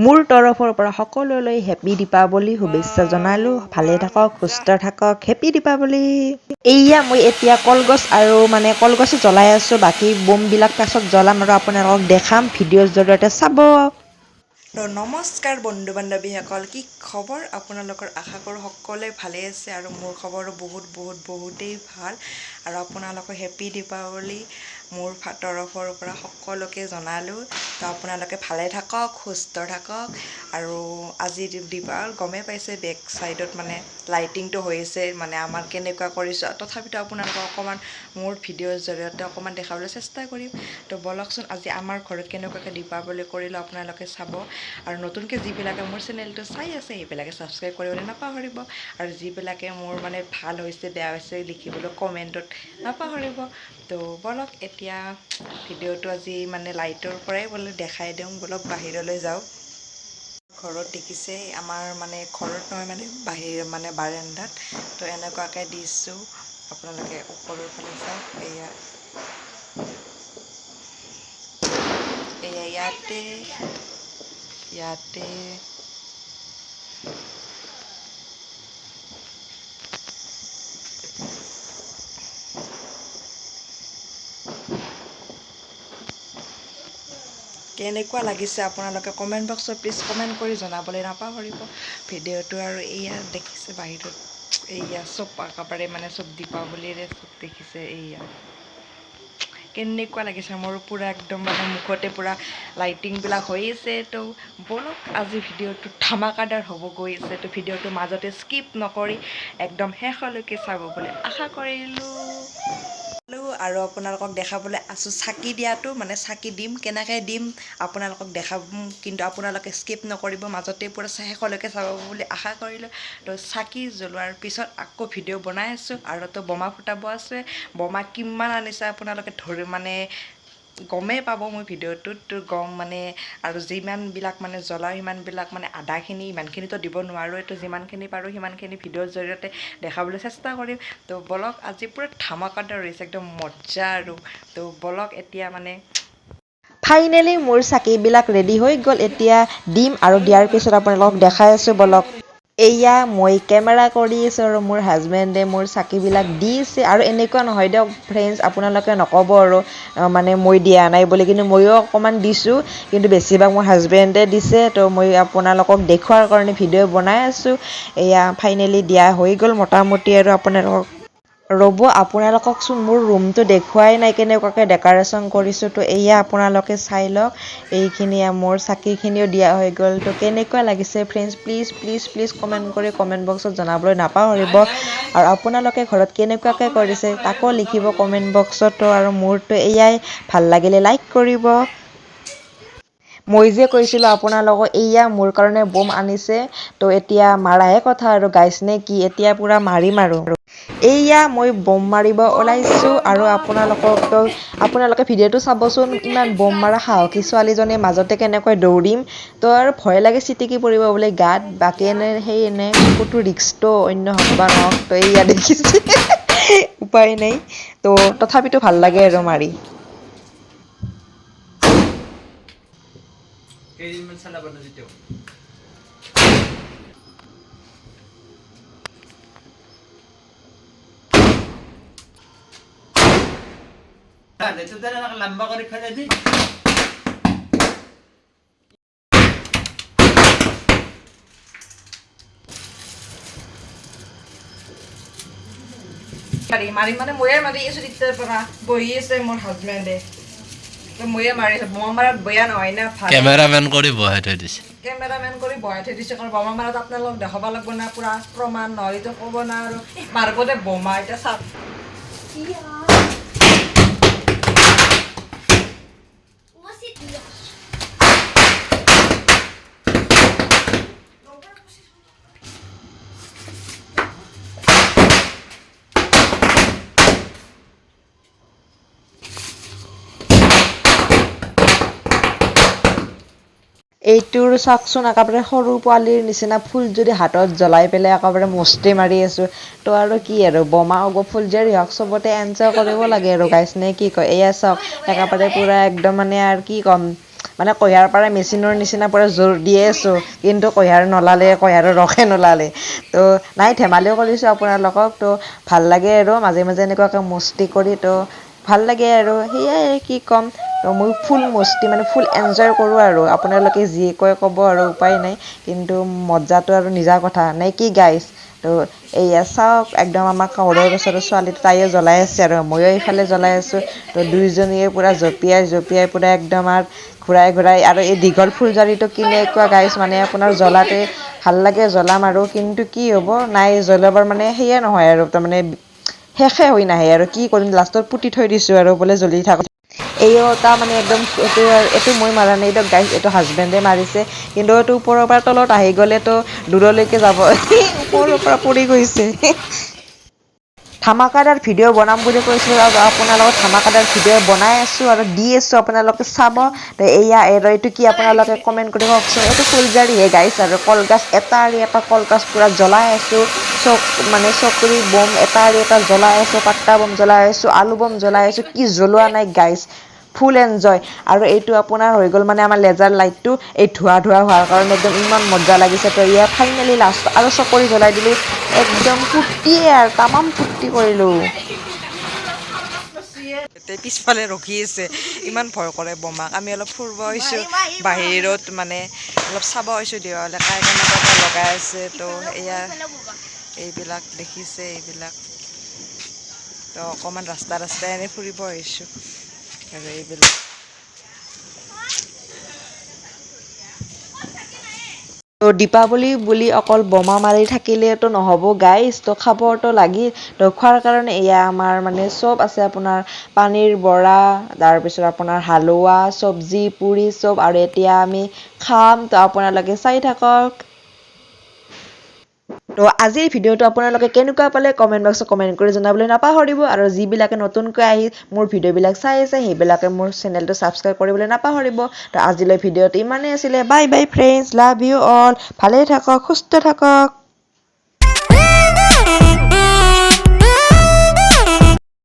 মোৰ তৰফৰ পৰা সকলোলৈ হেপী দীপাৱলী শুভেচ্ছা জনালোঁ। ভালে থাকক, সুস্থ থাকক, হেপী দীপাৱলী। এইয়া মই এতিয়া কলগছ আৰু মানে কলগছ জ্বলাই আছোঁ, বাকী বোমবিলাক পাছত জ্বলাম আৰু আপোনালোকক দেখাম ভিডিঅ'ৰ জৰিয়তে চাব। তো নমস্কাৰ বন্ধু বান্ধৱীসকল, কি খবৰ আপোনালোকৰ? আশা কৰোঁ সকলোৱে ভালেই আছে আৰু মোৰ খবৰো বহুত বহুত বহুতেই ভাল। আৰু আপোনালোকৰ হেপী দীপাৱলী মোৰ তৰফৰ পৰা সকলোকে জনালোঁ। তো আপোনালোকে ভালে থাকক, সুস্থ থাকক। আৰু আজি দীপাৱলী গমেই পাইছে, বেক ছাইডত মানে লাইটিংটো হৈ আছে, মানে আমাৰ কেনেকুৱা কৰিছোঁ, তথাপিতো আপোনালোকক অকণমান মোৰ ভিডিঅ'ৰ জৰিয়তে অকণমান দেখাবলৈ চেষ্টা কৰিম। তো ব'লকচোন আজি আমাৰ ঘৰত কেনেকুৱাকৈ দীপাৱলী কৰিলোঁ আপোনালোকে চাব। আৰু নতুনকৈ যিবিলাকে মোৰ চেনেলটো চাই আছে সেইবিলাকে ছাবস্ক্ৰাইব কৰিবলৈ নাপাহৰিব। আৰু যিবিলাকে মোৰ মানে ভাল হৈছে বেয়া হৈছে লিখিবলৈ কমেণ্টত নাপাহৰিব। তো ব'লক এতিয়া ভিডিঅ'টো আজি মানে লাইটৰ পৰাই বোলে দেখাই দিওঁ, ব'লক বাহিৰলৈ যাওঁ। ঘৰত দেখিছে আমাৰ মানে ঘৰত নহয় মানে বাহিৰ মানে বাৰান্দাত তো এনেকুৱাকৈ দিছোঁ, আপোনালোকে ওপৰৰ ফালে চাওক। এয়া এয়া ইয়াতে ইয়াতে কেনেকুৱা লাগিছে আপোনালোকে কমেণ্ট বক্সত প্লিজ কমেণ্ট কৰি জনাবলৈ নাপাহৰিব ভিডিঅ'টো। আৰু এয়া দেখিছে বাহিৰত এয়া চব একেবাৰে মানে চব দীপাৱলীৰে চব দেখিছে। এয়া কেনেকুৱা লাগিছে, মোৰ পূৰা একদম মানে মুখতে পূৰা লাইটিংবিলাক হৈ আছে। তো ব'লক আজি ভিডিঅ'টো ধামাকাদাৰ হ'ব গৈ আছে, তো ভিডিঅ'টো মাজতে স্কিপ নকৰি একদম শেষলৈকে চাব বুলি আশা কৰিলোঁ। আৰু আপোনালোকক দেখাবলৈ আছোঁ চাকি দিয়াটো, মানে চাকি দিম কেনেকৈ দিম আপোনালোকক দেখাম, কিন্তু আপোনালোকে স্কিপ নকৰিব, মাজতে পূৰা শেষলৈকে চাব বুলি আশা কৰিলোঁ। তো চাকি জ্বলোৱাৰ পিছত আকৌ ভিডিঅ' বনাই আছোঁ। আৰু তো বোমা ফুটাব আছে, বোমা কিমান আনিছে আপোনালোকে ধৰি মানে গমেই পাব মোৰ ভিডিঅ'টোত গম মানে। আৰু যিমানবিলাক মানে জ্বলাওঁ সিমানবিলাক মানে আধাখিনি ইমানখিনিতো দিব নোৱাৰোঁ, তো যিমানখিনি পাৰোঁ সিমানখিনি ভিডিঅ'ৰ জৰিয়তে দেখাবলৈ চেষ্টা কৰিম। তো ব'লক আজি পূৰা ধামাকাদাৰ হৈছে, একদম মজা। আৰু তো ব'লক এতিয়া মানে ফাইনেলি মোৰ চাকিবিলাক ৰেডি হৈ গ'ল, এতিয়া দিম আৰু দিয়াৰ পিছত আপোনালোকক দেখাই আছোঁ। ব'লক এয়া মই কেমেৰা কৰি আছোঁ আৰু মোৰ হাজবেণ্ডে মোৰ চাকিবিলাক দিছে। আৰু এনেকুৱা নহয় দিয়ক ফ্ৰেণ্ডছ, আপোনালোকে নক'ব আৰু মানে মই দিয়া নাই বুলি, কিন্তু ময়ো অকণমান দিছোঁ, কিন্তু বেছিভাগ মোৰ হাজবেণ্ডে দিছে। তো মই আপোনালোকক দেখুৱাৰ কাৰণে ভিডিঅ' বনাই আছোঁ। এয়া ফাইনেলি দিয়া হৈ গ'ল মোটামুটি। আৰু আপোনালোকক ৰ'ব, আপোনালোককচোন মোৰ ৰুমটো দেখুৱাই নাই কেনেকুৱাকৈ ডেক'ৰেশ্যন কৰিছোঁ। তো এয়া আপোনালোকে চাই লওক, এইখিনি মোৰ চাকিখিনিও দিয়া হৈ গ'ল। তো কেনেকুৱা লাগিছে friends, please please please comment কৰি কমেণ্ট বক্সত জনাবলৈ নাপাহৰিব। আৰু আপোনালোকে ঘৰত কেনেকুৱাকৈ কৰিছে তাকো লিখিব কমেণ্ট বক্সত। তো আৰু মোৰতো এয়াই, ভাল লাগিলে লাইক কৰিব। মই যে কৈছিলোঁ আপোনালোকক এয়া মোৰ কাৰণে বোম আনিছে, তো এতিয়া মাৰাহে কথা আৰু গাইছ নে কি, এতিয়া পূৰা মাৰিম। আৰু এইয়া মই বম মাৰিব ওলাইছোঁ। আৰু আপোনালোককতো আপোনালোকে ভিডিঅ'টো চাবচোন, ইমান বম মাৰা সাহসী ছোৱালীজনীৰ মাজতে কেনেকৈ দৌৰিম। তো আৰু ভয় লাগে চিটিকি পৰিব বুলি গাত, বাকী এনে সেই এনে ক'তো ৰিস্কটো অন্য হওক বা নহওক। তো এইয়া দেখিছে, উপায় নাই, তো তথাপিতো ভাল লাগে আৰু মাৰি। কেইদিনমান চলাব যেতিয়া লম্বা কৰি ফেলাই দি মাৰি মানে ময়ে মাৰি আছোঁ, তেতিয়াৰ পৰা বহি আছে মোৰ হাজবেণ্ডে, ময়ে মাৰি আছোঁ। বোমা মাৰাত বেয়া নহয় না, ভাল। কেমেৰামেন কৰি বহাই থৈ দিছে, কেমেৰামেন কৰি বহাই থৈ দিছে, কাৰণ বোমা মাৰাত আপোনালোকক দেখাব লাগিব না, পূৰা প্ৰমাণ, নহ'লেতো ক'ব না। আৰু মাৰিব দে বোমা এতিয়া চাওক। এইটোৰ চাওকচোন, একেবাৰে সৰু পোৱালিৰ নিচিনা ফুল যদি হাতত জ্বলাই পেলাই একেবাৰে মস্তি মাৰি আছোঁ। তো আৰু কি আৰু বোমা হওক ফুলজাৰি হওক চবতে এনজয় কৰিব লাগে আৰু গাইছ নে কি কয়। এয়া চাওক একেবাৰে পূৰা একদম মানে আৰু কি ক'ম, মানে কুঁহিয়াৰ পৰা মেচিনৰ নিচিনা পূৰা জোৰ দিয়ে আছোঁ, কিন্তু কুঁহিয়াৰ নোলালে, কুঁহিয়াৰৰ ৰসে নোলালে। তো নাই, ধেমালিও কৰিছোঁ আপোনালোকক। তো ভাল লাগে আৰু মাজে মাজে এনেকুৱাকৈ মস্তি কৰি, তো ভাল লাগে আৰু সেয়াই কি ক'ম। তো মই ফুল মস্তি মানে ফুল এনজয় কৰোঁ আৰু আপোনালোকে যি কয় ক'ব আৰু উপায় নাই, কিন্তু মজাটো আৰু নিজা কথা নে কি গাইজ? তো এয়া চাওক, একদম আমাৰ ঘৰৰ ওচৰৰ ছোৱালীটো তাইও জ্বলাই আছে আৰু ময়ো এইফালে জ্বলাই আছোঁ। তো দুইজনীয়ে পূৰা জঁপিয়াই জঁপিয়াই পূৰা একদম আৰু ঘূৰাই ঘূৰাই। আৰু এই দীঘল ফুলজাৰিটো কেনেকুৱা গাইজ, মানে আপোনাৰ জ্বলাতে ভাল লাগে, জ্বলাম আৰু, কিন্তু কি হ'ব, নাই জ্বলাবৰ মানে সেয়ে নহয় আৰু, তাৰমানে শেষে হৈ নাহে আৰু কি কৰিম, লাষ্টত পুতি থৈ দিছোঁ আৰু বোলে জ্বলি থাকক। এইও এটা মানে একদম এইটো মই মাৰা নাই এইটো গাইজ, এইটো হাজবেণ্ডে মাৰিছে। কিন্তু এইটো ওপৰৰ পৰা তলত আহি গ'লেতো দূৰলৈকে যাব, ওপৰৰ পৰা পৰি গৈছে। ধামাকাদাৰ ভিডিঅ' বনাম বুলি কৈছিলোঁ আৰু আপোনালোকক ধামাকাদাৰ ভিডিঅ' বনাই আছোঁ আৰু দি আছোঁ, আপোনালোকে চাব। তো এয়া এইটো কি আপোনালোকে কমেণ্ট কৰি কওকচোন। এইটো ফুলজাৰিহে গাইছ আৰু কলগছ এটা আৰু এটা কলগছ পূৰা জ্বলাই আছোঁ। চক মানে চকৰি বম এটা আৰু এটা জ্বলাই আছোঁ, পাট্টা বম জ্বলাই আছোঁ, আলু বম জ্বলাই আছোঁ, কি জ্বলোৱা নাই গাইছ, ফুল এনজয়। আৰু এইটো আপোনাৰ হৈ গ'ল মানে আমাৰ লেজাৰ লাইটটো, এই ধোঁৱা ধোঁৱা হোৱাৰ কাৰণে একদম ইমান মজা লাগিছে। তো এয়া ফাইনেলি লাষ্ট আৰু চকৰি জ্বলাই দিলোঁ, একদম ফূৰ্তিয়ে আৰু তামাম ফূৰ্তি কৰিলোঁ। পিছফালে ৰখি আছে, ইমান ভয় কৰে বোমাক। আমি অলপ ফুৰিব আহিছোঁ বাহিৰত, মানে অলপ চাব আহিছোঁ দেৱালে কাই কেনেকুৱাকৈ লগাই আছে। তো এয়া এইবিলাক দেখিছে এইবিলাক, তো অকণমান ৰাস্তা ৰাস্তাই এনেই ফুৰিব আহিছোঁ আৰু এইবিলাক। তো দীপাৱলী বুলি অকল বোমা মাৰি থাকিলেতো নহ'ব গাইজ, তো খাবতো লাগি। তো খোৱাৰ কাৰণে এয়া আমাৰ মানে চব আছে, আপোনাৰ পানীৰ বৰা, তাৰপিছত আপোনাৰ হালোৱা, চব্জি, পুৰি চব। আৰু এতিয়া আমি খাম, তো আপোনালোকে চাই থাকক। তো আজিৰ ভিডিঅ'টো আপোনালোকে কেনেকুৱা পালে কমেণ্ট বক্সত কমেণ্ট কৰি জনাবলৈ নাপাহৰিব। আৰু যিবিলাকে নতুনকৈ আহি মোৰ ভিডিঅ'বিলাক চাই আছে, সেইবিলাকে মোৰ চেনেলটো ছাবস্ক্ৰাইব কৰিবলৈ নাপাহৰিব। তো আজিলৈ ভিডিঅ'টো ইমানেই আছিলে। Bye bye friends, love you all. ভালে থাকক, সুস্থ থাকক।